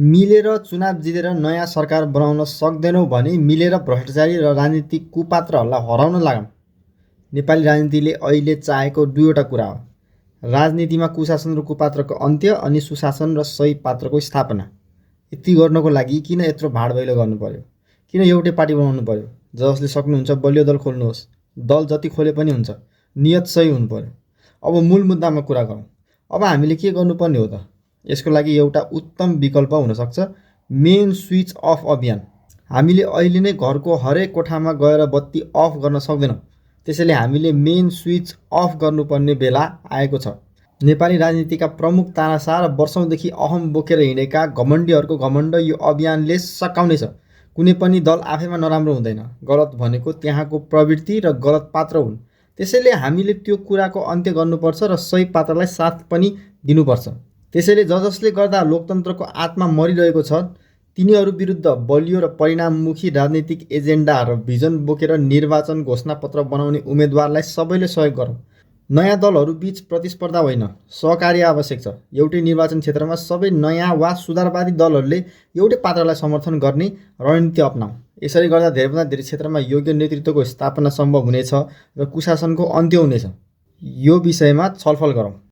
मिलेर चुनाव जितेर नयाँ सरकार बनाउन सक्दैनौँ भने मिलेर भ्रष्टाचारी र राजनीतिक कुपात्रहरूलाई हराउन लागौँ। नेपाली राजनीतिले अहिले चाहेको दुईवटा कुरा हो, राजनीतिमा कुशासन र कुपात्रको अन्त्य अनि सुशासन र सही पात्रको स्थापना। यति गर्नको लागि किन यत्रो भाँडभैलो गर्नु पर्यो? किन एउटै पार्टी बनाउनु पर्यो? जसले सक्नुहुन्छ बलियो दल खोल्नुहोस्, दल जति खोले पनि हुन्छ, नियत सही हुनु पर्यो। अब मूल मुद्दामा कुरा गरौँ। अब हामीले के गर्नुपर्ने हो त? यसको लागि एउटा उत्तम विकल्प हुनसक्छ मेन स्विच अफ अभियान। हामीले अहिले नै घरको हरेक कोठामा गएर बत्ती अफ गर्न सक्दैनौँ, त्यसैले हामीले मेन स्विच अफ गर्नुपर्ने बेला आएको छ। नेपाली राजनीतिका प्रमुख तानासा र वर्षौँदेखि अहम बोकेर हिँडेका घमण्डीहरूको घमण्ड यो अभियानले सकाउनेछ। कुनै पनि दल आफैमा नराम्रो हुँदैन, गलत भनेको त्यहाँको प्रवृत्ति र गलत पात्र हुन्। त्यसैले हामीले त्यो कुराको अन्त्य गर्नुपर्छ र सही पात्रलाई साथ पनि दिनुपर्छ। त्यसैले जसले गर्दा लोकतन्त्रको आत्मा मरिरहेको छ तिनीहरू विरुद्ध बलियो र परिणाममुखी राजनीतिक एजेन्डा र भिजन बोकेर निर्वाचन घोषणापत्र बनाउने उम्मेदवारलाई सबैले सहयोग गरौँ। नयाँ दलहरू बीच प्रतिस्पर्धा होइन, सहकार्य आवश्यक छ। एउटै निर्वाचन क्षेत्रमा सबै नयाँ वा सुधारवादी दलहरूले एउटै पात्रलाई समर्थन गर्ने रणनीति अपनाऊ। यसरी गर्दा धेरैभन्दा धेरै क्षेत्रमा योग्य नेतृत्वको स्थापना सम्भव हुनेछ र कुशासनको अन्त्य हुनेछ। यो विषयमा छलफल गरौँ।